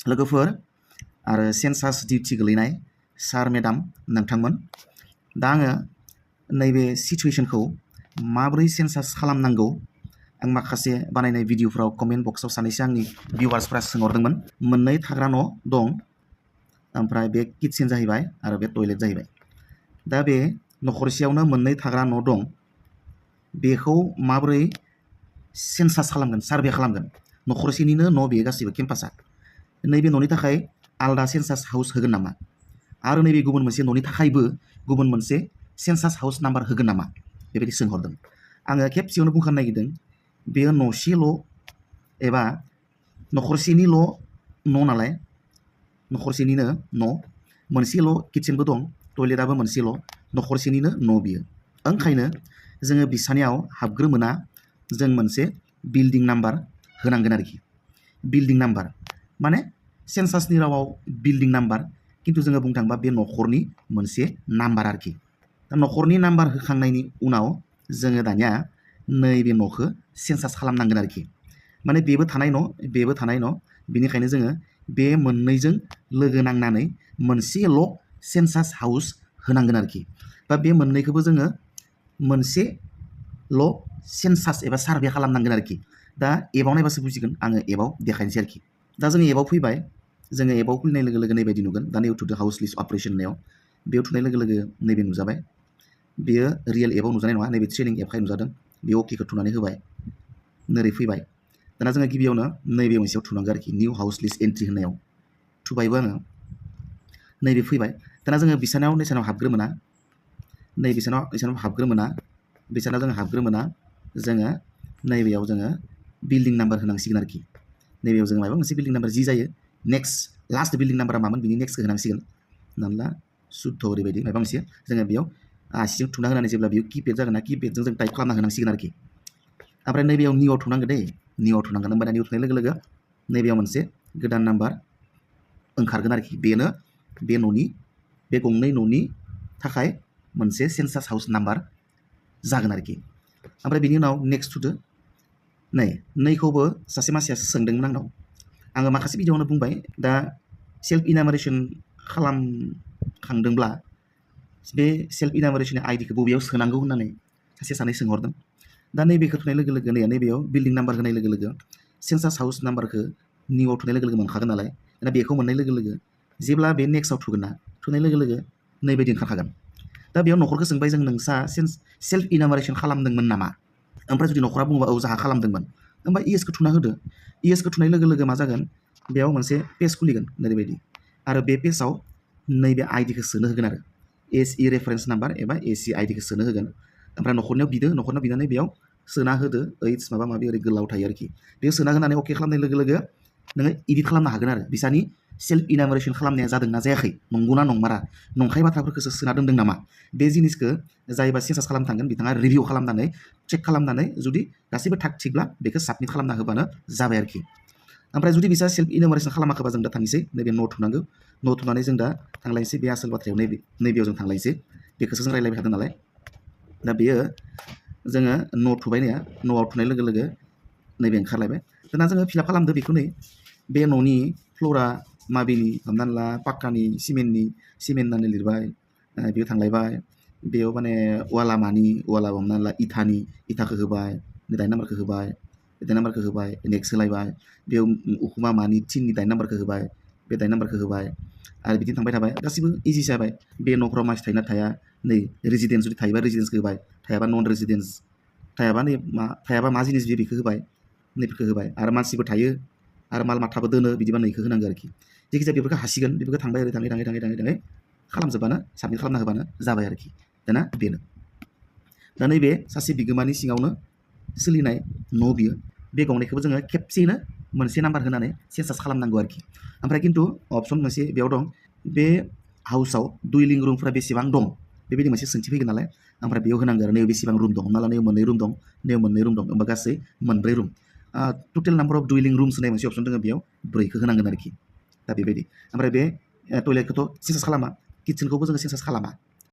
लोगोफोर आरो सेन्सास डिउटि गोलैनाय सार मेडाम नोंथांमोन दा आङो नैबे सिचुएसनखौ माबोरै सेन्सास खालामनांगौ आं माखासे बानायनाय भिडिअफ्राव कमेन्ट बक्सआव सानैसो आंनि भिउवार्सफ्रा सोंहरदोंमोन मोननै थाग्रा न' दं ओमफ्राय बे किटचेन जाहैबाय आरो बे टयलेट जाहैबाय दा बे न'खरसेयावनो मोननै थाग्रा न' दं बेखौ माबोरै सेन्सास खालामगोन सार्भे खालामगोन न'खरसेनिनो न' बेयो गासैबो केम्पासआ नैबे न'नि थाखाय आलादा सेन्सास हाउस होगोन नामा आरो नैबे गुबुन मोनसे न'नि थाखायबो गुबुन मोनसे सेन्सास हाउस नाम्बार होगोन नामा बेबायदि सोंहरदों आङो खेबसेयावनो बुंखानो नागिरदों बेयो न'सेल' एबा न'खरसेनिल' न' नालाय न'खरसेनिनो न' मोनसेल' किटचेनबो दं टयलेटआबो मोनसेल' न'खरसेनिनो न' बियो ओंखायनो जोङो बिसानियाव हाबग्रोमोना जों मोनसे बिल्डिं नाम्बार होनांगोन आरोखि बिल्डिं नाम्बार माने सेन्सासनि रावाव बिल्डिं नाम्बार खिन्थु जोङो बुंनो थाङोबा बे न'खरनि मोनसे नाम्बार आरोखि दा न'खरनि नाम्बार होखांनायनि उनाव जोङो दानिया नैबे न'खौ सेन्सास खालामनांगोन आरोखि माने बेबो थानाय न' बेनिखायनो जोङो बे मोननैजों लोगो नांनानै मोनसेल' सेन्सास हाउस होनांगोन आरोखि बा बे मोननैखौबो जोङो मोनसेल' सेन्सास एबा सार्भे खालामनांगोन आरोखि दा एबाव नायबासो बुजिगोन आङो एबाव देखायनोसै आरोखि दा जोङो एबाव फैबाय जोङो एबाव फैनाय लोगो लोगो नैबायदि नुगोन दा निउ टु द हाउस लिस्ट अपारेसन होननायाव बेयाव थुनाय लोगो लोगो नैबे नुजाबाय बेयो रियेल एबाव नुजानाय नङा नैबे ट्रेनिं एपखाय नुजादों बेयाव अकेखौ थुनानै होबाय नोरै फैबाय दाना जोङो गिबियावनो नैबे मोनसेयाव थुनांगौ आरोखि निउ हाउस लिस्ट एन्ट्रि होननायाव थुबायबो आङो नैबे फैबाय दाना जोङो बिसानाव हाबग्रोमोना नै बिसानाव हाबग्रोमोना जोङो हाबग्रोमोना जोङो नैबेयाव जोङो बिल्डिं नाम्बार होनांसिगोन आरोखि नैबेयाव जोङो माबा मोनसे बिल्डिं नाम्बार जि जायो नेक्स्ट लास्ट बिल्डिं नाम्बारा मामोन बिनि नेक्स्टखौ होनांसिगोन हमना ला शुद्ध ओरैबायदि माबा मोनसे जोङो बेयाव आसिजों थुना होनानै जेब्ला बेयाव किपेड जागोन ना किपेडजों जों टाइप खालामना होनांसिगोन आरोखि ओमफ्राय नैबेयाव निउआव थुनांगोन दै निउआव थुनांगोन होमबाना निउ थुनाय लोगो लोगो नैबेयाव मोनसे गोदान नाम्बार ओंखारगोन आरोखि बेनो बे न'नि बे गंनै न'नि थाखाय मोनसे सेन्सास हाउस नाम्बार जागोन आरोखि ओमफ्राय बिनि उनाव नेक्स्ट थुदो नैखौबो सासे मानसिया सोंदोंमोन आंनाव आङो माखासे भिडिअआवनो बुंबाय दा सेल्फ इनामारेसन खालामखांदोंब्ला बे सेल्फ इनामारेसन आइडिखौ बबेयाव सोनांगौ होननानै सासे सानै सोंहरदों दा नैबेखौ थुनाय लोगो लोगो नैबेयाव बिल्डिं नाम्बार होनाय लोगो लोगो सेन्सास हाउस नाम्बारखौ निउआव थुनाय लोगो लोगो मोनखागोन नालाय दा बेखौ मोननाय लोगो लोगो जेब्ला बे नेक्स्टआव थुगोन ना थुनाय लोगो लोगो नैबायदि ओंखारखागोन दा बेयाव न'खरखौ सोंबाय जों नोंसा सेल्फ इनामारेसन खालामदोंमोन नामा ओमफ्राय जुदि न'खरा बुङोबा औ जाहा खालामदोंमोन होमबा इएसखौ थुना होदो इएसखौ थुनाय लोगो लोगो मा जागोन बेयाव मोनसे पेज खुलिगोन ओरैबायदि आरो बे पेजाव नैबे आइडिखौ सोनो होगोन आरो एसइ रेफारेन्स नाम्बार एबा एसइ आइडिखौ सोनो होगोन ओमफ्राय न'खरनियाव बिनानै बेयाव सोना होदो ओइस माबा माबि ओरै गोलाव थायो आरोखि बेयाव सोना होनानै अके खालामनाय लोगो लोगो नोङो इडिट खालामनो हागोन आरो बिसानि सेल्फ इनामारेसन खालामनाया जादोंना जायाखै नंगौना नंमारा नंखाय बाथ्राफोरखौसो सोना दोनदों नामा बे जिनिसखौ जायबा सेन्सास खालामनो थांगोन बिथाङा रिभिउ खालामनानै चेक खालामनानै जुदि गासैबो थाग थिगब्ला बेखौ साबमिट खालामना होबानो जाबाय आरोखि ओमफ्राय जुदि बिसा सेल्फ इनामारेसन खालामाखैबा जों दा थांनोसै नैबे न' थुनांगौ न' थुनानै जों दा थांलायनोसै बे आसोल बाथ्रायाव नैबेयाव जों थांलायनोसै बेखौसो जों रायज्लायबाय थादों नालाय दा बेयो जोङो न' थुबायनाया न'आव थुनाय लोगो लोगो नैबे ओंखारलायबाय दाना जोङो फिलाप खालामदो बेखौ बे न'नि फ्ल'रा माबेनि हमनानै ला पाक्कानि सिमेन्ट होननानै लिरबाय बेयाव थांलायबाय बेयाव माने वाला मानि वाला हमनानै ला इथाखौ होबाय दाइन नाम्बारखौ होबाय नेक्स्ट होलायबाय बेयाव उखुमा मानि थिननि दाइन नाम्बारखौ होबाय बे दाइन नाम्बारखौ होबाय आरो बिदिनो थांबाय थाबाय गासिबो इजि जाबाय बे न'फ्राव मानसि थायोना थाया नै रेजिडेन्स जुदि थायोबा रेजिडेन्सखौ होबाय थायाबा नन रेजिडेन्स थायाबा मा जिनिस बेखौ होबाय नैफोरखौ होबाय आरो मानसिबो थायो आरो माल माथाबो दोनो बिदिबा नैखौ होनांगौ आरोखि जायखिजाया बेफोरखौ हासिगोन बेफोरखौ थांबाय ओरै थाङै खालामजोबबानो साबमिट खालामना होबानो जाबाय आरोखि दाना बेनो दा नैबे सासे बिगोमानि सिङावनो सोलिनाय न' बियो बे गंनैखौबो जोङो खेबसेयैनो मोनसे नाम्बार होनानै सेन्सास खालामनांगौ आरोखि ओमफ्राय खिन्थु अपसन मोनसे बेयाव दं बे हाउसाव दुइलिं रुमफोरा बेसेबां दं बेबायदि मोनसे सोंथि फैगोन नालाय ओमफ्राय बेयाव होनांगौ आरो नैबे बेसेबां रुम दं हमना ला नैबे मोननै रुम दं होमबा गासै मोनब्रै room total number of dwelling rooms होनाय मोनसे अपसन दङ बेयाव 4खौ होनांगोन आरोखि दा बेबायदि ओमफ्राय बे टयलेटखौथ' सेन्सास खालामा किटचेनखौबो जोङो सेन्सास खालामा